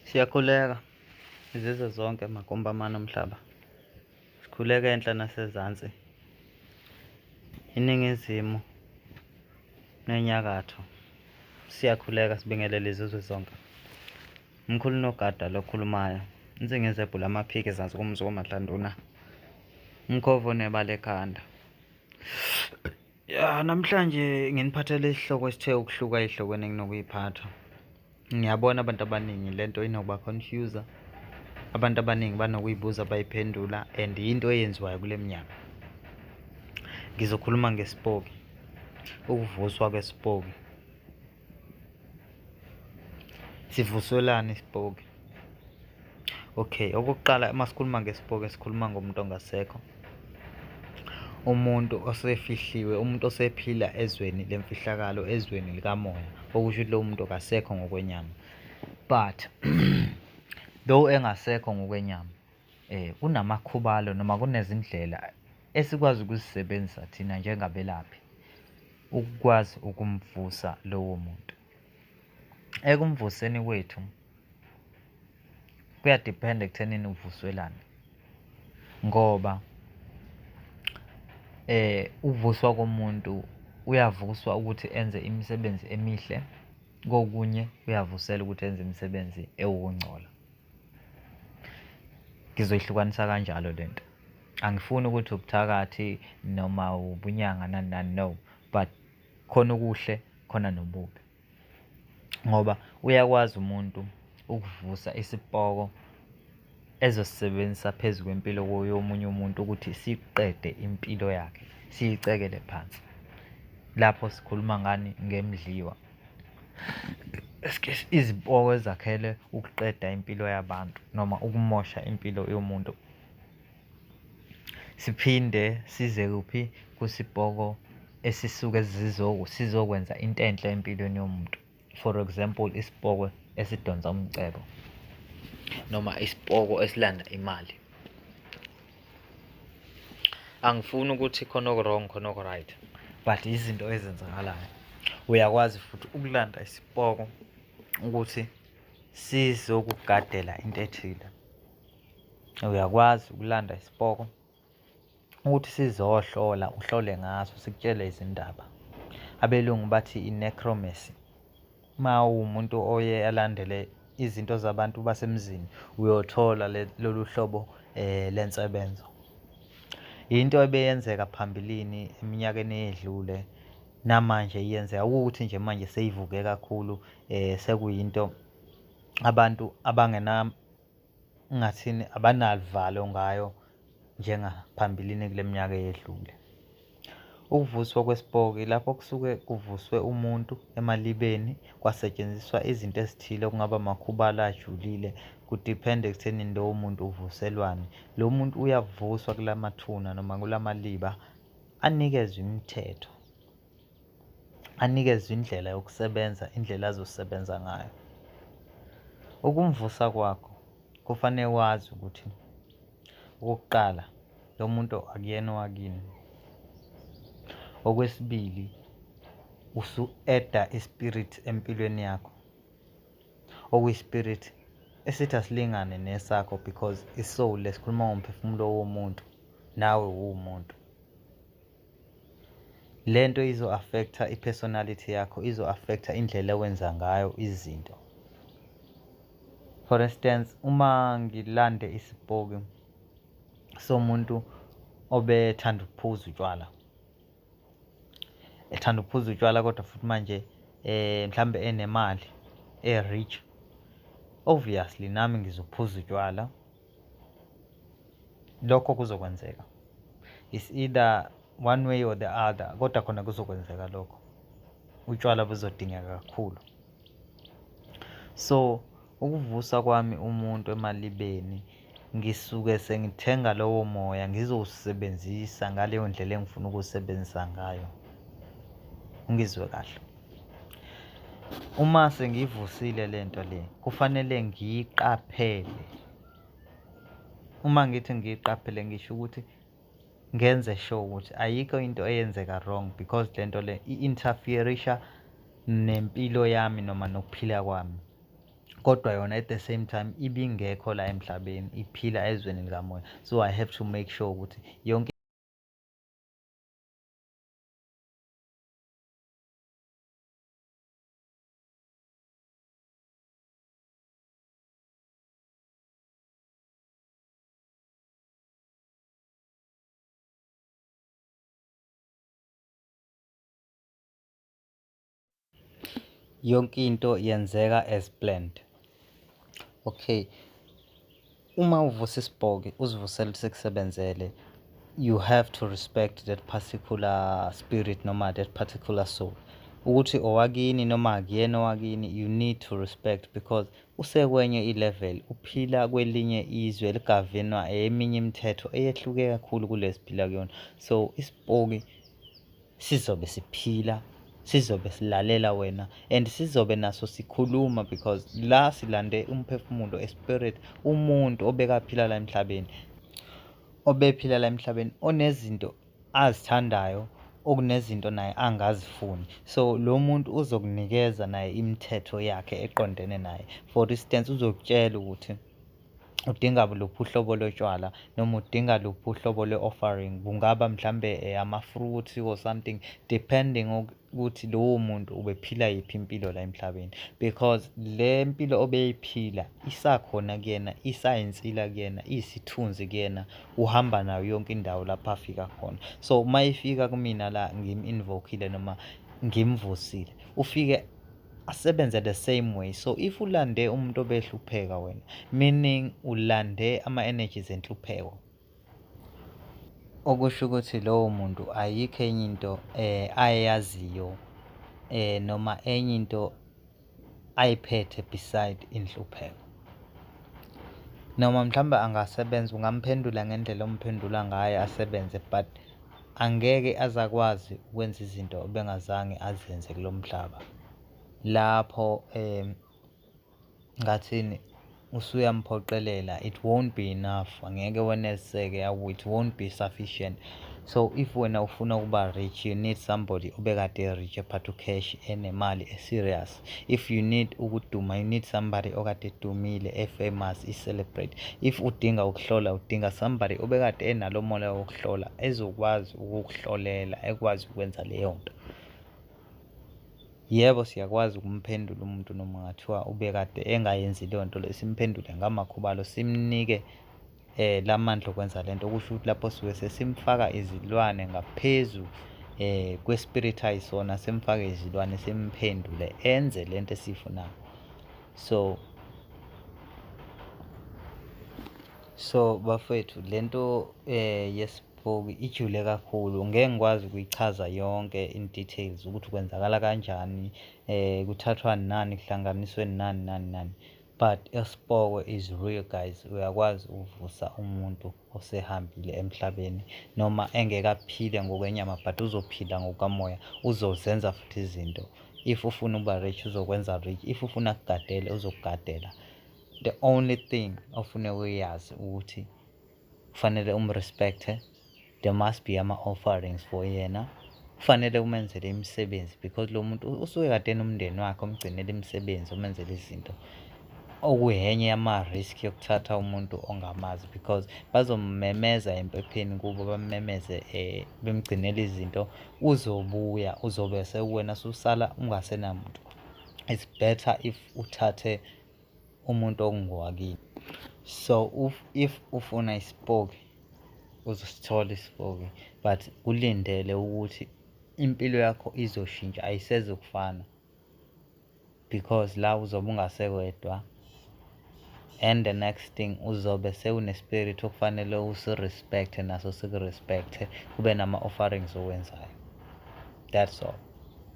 Siyakhuleka izizwe zonke magumbi amane omhlaba. Sikhuleka enhla nasezansi. Iningizimu nenyakatho. Siyakhuleka sibingelele izizwe zonke. Mkhulu nogada lokhulumayo. Insingizebhula amaphiki ezansi kumzi komadlanduna. Umkhovu onebala ekhanda. Ya namhlanje nginiphathele isihloko esithe ukuhluka ezihlokweni enginokuyiphatha. Ngiyabona abantu abaningi lento inokuba confuse. Abantu abaningi banokuyibuza bayiphendula and yinto eyenziwayo kule minyaka. Ngizokhuluma ngesipoki, ukuvuswa kwesipoki. Sivuswelani isipoki? Okay, okokuqala uma sikhuluma ngesipoki sikhuluma ngomuntu ongasekho. Umuntu osefihliwe, umuntu osephila ezweni lemfihlakalo, ezweni likamoya, okusho ukuthi lowo muntu akasekho ngokwenyama. But though engasekho ngokwenyama, kunamakhubalo noma kunezindlela esikwazi ukuzisebenzisa thina njengabelaphi ukukwazi ukumvusa lowo muntu. Ekumvuseni kwethu kuyadiphenda ekuthenini uvuswelani ngoba ukuvuswa komuntu uyavuswa ukuthi enze imisebenzi emihle, kokunye uyavusela ukuthi enze imisebenzi ewukungcola. Ngizoyihlukanisa kanjalo le nto. Angifuni ukuthi ubuthakathi noma ubunyanga nani nani no, but khona okuhle khona nobubi. Ngoba uyakwazi umuntu ukuvusa isipoko ezosisebenzisa phezu kwempilo yomunye umuntu ukuthi siqede impilo yakhe, siyicekele phansi. Lapho sikhuluma ngani? Ngemidliwa. Izipoko ezakhele ukuqeda impilo yabantu noma ukumosha impilo yomuntu. Siphinde size kuphi? Kusipoko esisuke sizokwenza into enhle empilweni yomuntu. For example, isipoko esidonsa umcebo noma isipoko esilanda imali. Angifuni ukuthi khona oku-wrong khona oku-right, but izinto ezenzakalayo. Uyakwazi futhi ukulanda isipoko ukuthi sizokugadela into ethile. Uyakwazi ukulanda isipoko ukuthi sizohlola, uhlole ngaso sikutshele izindaba. Abelungu bathi i-necromancy. Uma uwumuntu oye alandele izinto zabantu basemzini uyothola lolu hlobo lensebenzo. Into ebeyenzeka phambilini eminyakeni eyedlule namanje iyenzeka, ukuthi nje manje seyivuke kakhulu sekuyinto abantu abangena ngingathini abanaluvalo ngayo njengaphambilini kule minyaka eyedlule. Ukuvuswa kwesipoki lapho kusuke kuvuswe umuntu emalibeni kwasetshenziswa izinto ezithile okungaba amakhubalo ajulile kudiphende ekuthenini lowo muntu uvuselwani. Lo muntu uyavuswa kula mathuna noma kula maliba anikezwe imithetho, anikezwe indlela yokusebenza, indlela azosebenza ngayo. Ukumvusa kwakho kufanele wazi ukuthi okokuqala lo muntu akuyena owakini. Okwesibili, usu-eda i-spirit empilweni yakho, okuyi-spirit esithi asilingane nesakho because i-soul lesikhuluma ngomphefumulo womuntu, nawe uwumuntu. Le nto izo-affect-a i-personality yakho, izo-affect-a indlela owenza ngayo izinto. For instance, uma ngilande isipoki somuntu obethanda ukuphuza utshwala, ethanda ukuphuza utshwala kodwa futhi manje mhlambe enemali, e-rich, obviously nami ngizophuza utshwala. Lokho kuzokwenzeka. It's either one way or the other, kodwa khona kuzokwenzeka lokho. Utshwala buzodingeka kakhulu. So, ukuvusa kwami umuntu emalibeni ngisuke sengithenga lowo moya ngizowusebenzisa ngaleyo ndlela engifuna ukuwusebenzisa ngayo. Ungizwe kahle. Uma sengiyivusile le nto le, kufanele ngiyiqaphele. Uma ngithi ngiyiqaphele ngisho ukuthi ngenze sure ukuthi ayikho into eyenzeka wrong because le nto le i-interfere-isha nempilo yami noma nokuphila kwami. Kodwa yona at the same time ibingekho la emhlabeni, iphila ezweni likamoya. So I have to make sure ukuthi yonke yonke into yenzeka as planned. Okay, uma uvusa isibhoki uzivusela ukuthi sikusebenzele, you have to respect that particular spirit noma that particular soul, ukuthi owakini noma akuyena owakini. You need to respect because usekwenye i-level, uphila kwelinye izwe eligavinwa eminye imithetho eyehluke kakhulu kulesiphila kuyona. So isipoki sizobe siphila, sizobe silalela wena and sizobe naso sikhuluma, because la silande umphefumulo, a spirit, umuntu obekaphila la emhlabeni, obephila la emhlabeni, onezinto azithandayo, okunezinto naye angazifuni. So lo muntu uzokunikeza naye imithetho yakhe eqondene naye. For instance, uzokutshela ukuthi udinga luphi uhlobo lotshwala noma udinga luphi uhlobo lwe-offering, kungaba mhlambe ama-fruits or something, depending ukuthi lowo muntu ubephila yiphi impilo la emhlabeni, because le mpilo obeyiphila isakhona kuyena, isayinsila kuyena, iyisithunzi kuyena, uhamba nayo yonke indawo lapho afika khona. So uma ifika kumina la ngim-invoke-ile noma ngimvusile, ufike asebenze the same way. So if ulande umuntu obehlupheka wena, meaning ulande ama-energies enhlupheko, okusho ukuthi lowo muntu ayikho enye into ayaziyo noma enye into ayiphethe beside inhlupheko. Noma mhlawumbe angasebenza, ungamphendula ngendlela omphendula ngayo asebenze, but angeke azakwazi ukwenza izinto obengazange azenze kulo mhlaba. Lapho ngathini usuyamphoqelela, it won't be enough, angeke weneliseke, it won't be sufficient. So if wena ufuna ukuba rich, you need somebody obekade rich, ephatha u-cash, enemali e-serious. If you need ukuduma, you need somebody okade edumile, e-famous, i-celebrate. If udinga ukuhlola, udinga somebody obekade enalo moya wokuhlola, ezokwazi ukukuhlolela, ekwazi ukwenza leyo nto. Yebo, siyakwazi ukumphendula umuntu noma ngathiwa ubekade engayenzi leyo nto leyo, simphendule ngamakhubalo, simnike lamandla okwenza lento. Okusho ukuthi lapho suke sesimfaka izilwane ngaphezu kwe-spirit ayisona, simfake izilwane, simphendule enze lento esiyifunayo. So bafethu, lento yesipoki ijule kakhulu, ngeke ngikwazi ukuyichaza yonke in details ukuthi kwenzakala kanjani, kuthathwa nani, kuhlanganiswe nani nani nani, but isipoko is real, guys. Uyakwazi ukuvusa umuntu osehambile emhlabeni noma engeke aphile ngokwenyama, but uzophila ngokukamoya, uzozenza futhi izinto. If ufuna ukuba rich, uzokwenza rich. If ufuna kugadele, uzokugadela. The only thing ofuneka uyazi ukuthi kufanele umrespecte, there must be ama-offerings for yena, kufanele umenzele imisebenzi, because lo muntu usuke kade enomndeni wakhe omgcinela imisebenzi, umenzele izinto, okuyenye yama-risk yokuthatha umuntu ongamazi, because bazommemeza empepheni kubo, bamemeze bemgcinela izinto, uzobuya uzobe sekuwena susala ungasenamuntu. It's better if uthathe umuntu okungowakini. So if ufuna isipoki, uzosithola isipoki, but ulindele ukuthi impilo yakho izoshintsha, ayisezukufana, because la uzobe ungasekwedwa, and the next thing uzobe sewune-spirit okufanele usi-respect naso siku-respect, kube nama-offerings owenzayo. That's all.